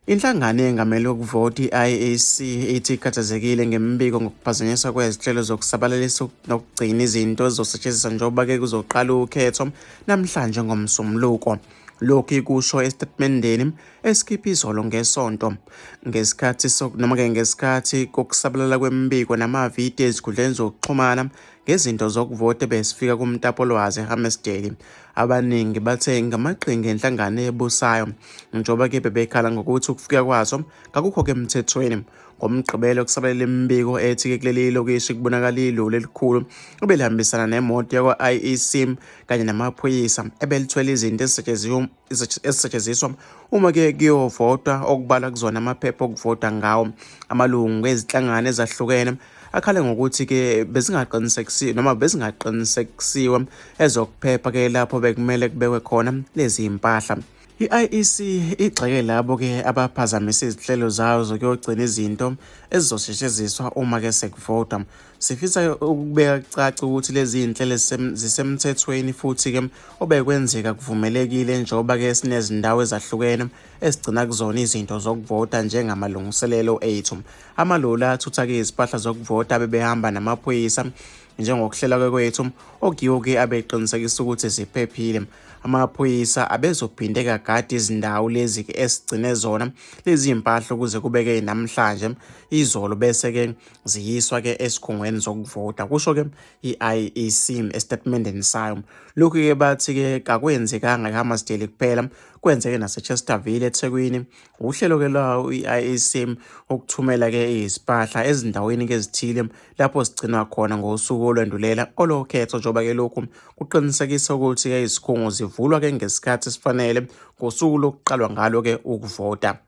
Inhlangano eyengamele ukuvota i-IEC ithi ikhathazekile ngemibiko ngokuphazanyiswa kwezinhlelo zokusabalalisa nokugcina izinto ezizosetshenziswa njengoba-ke kuzoqala ukhetho namhlanje ngoMsombuluko. Lokhu ikusho esitatimendeni esikhiphe izolo ngeSonto ngesikhathi noma-ke ngesikhathi kokusabalala kwemibiko namavidiyo ezikhundleni zokuxhumana ngezinto zokuvota ebesifika kumtapolwazi eHammersdale. Abaningi bathe ngamaqhinga enhlangano ebusayo njengoba ke bebekhala ngokuthi ukufika kwazo kakukho-ke emthethweni. NgoMgqibelo kusabalele imibiko ethi-ke kuleli lokishi kubonakala iloli elikhulu ebelihambisana nemoto yakwa-IEC kanye namaphoyisa ebelithwele izinto ezisetshenziswa uma-ke kuyovotwa okubalwa kuzona amaphepha okuvota ngawo amalungu ezinhlangano ezahlukene akhale ngokuthi-ke bezingaqinisekisiwe noma bezingaqinisekisiwe ezokuphepha ke lapho bekumele kubekwe khona lezi mpahla. I-IEC igxeke labo-ke abaphazamise izinhlelo zayo zokuyogcina izinto ezizosetshenziswa uma-ke sekuvotwa. Sifisa ukubeka kucace ukuthi lezi zinhlelo zisemthethweni futhi-ke obekwenzeka kuvumelekile njengoba-ke sinezindawo ezahlukene esigcina kuzona izinto zokuvota njengamalungiselelo ethu. Amaloli athutha-ke izimpahla zokuvota bebehamba namaphoyisa njengokuhlela kwethu okuyiwo-ke abeqinisekisa ukuthi ziphephile. Amaphoyisa abezophinde kagade izindawo lezi-ke esigcine zona lezi mpahla ukuze kubeke namhlanje izolo bese-ke ziyiswa-ke esikhungweni zokuvota, kusho-ke i-IEC esitatimendeni sayo. Lokhu-ke bathi-ke kakwenzekanga eHammarsdale kuphela, kwenzeke naseChesterville eThekwini. Uhlelo-ke lwawo i-IEC ukuthumela-ke izimpahla ezindaweni-ke ezithile lapho zigcinwa khona ngosuku olwendulela olokhetho njengoba-ke lokhu kuqinisekisa ukuthi-ke izikhungo zivulwa-ke ngesikhathi esifanele ngosuku lokuqalwa ngalo-ke ukuvota.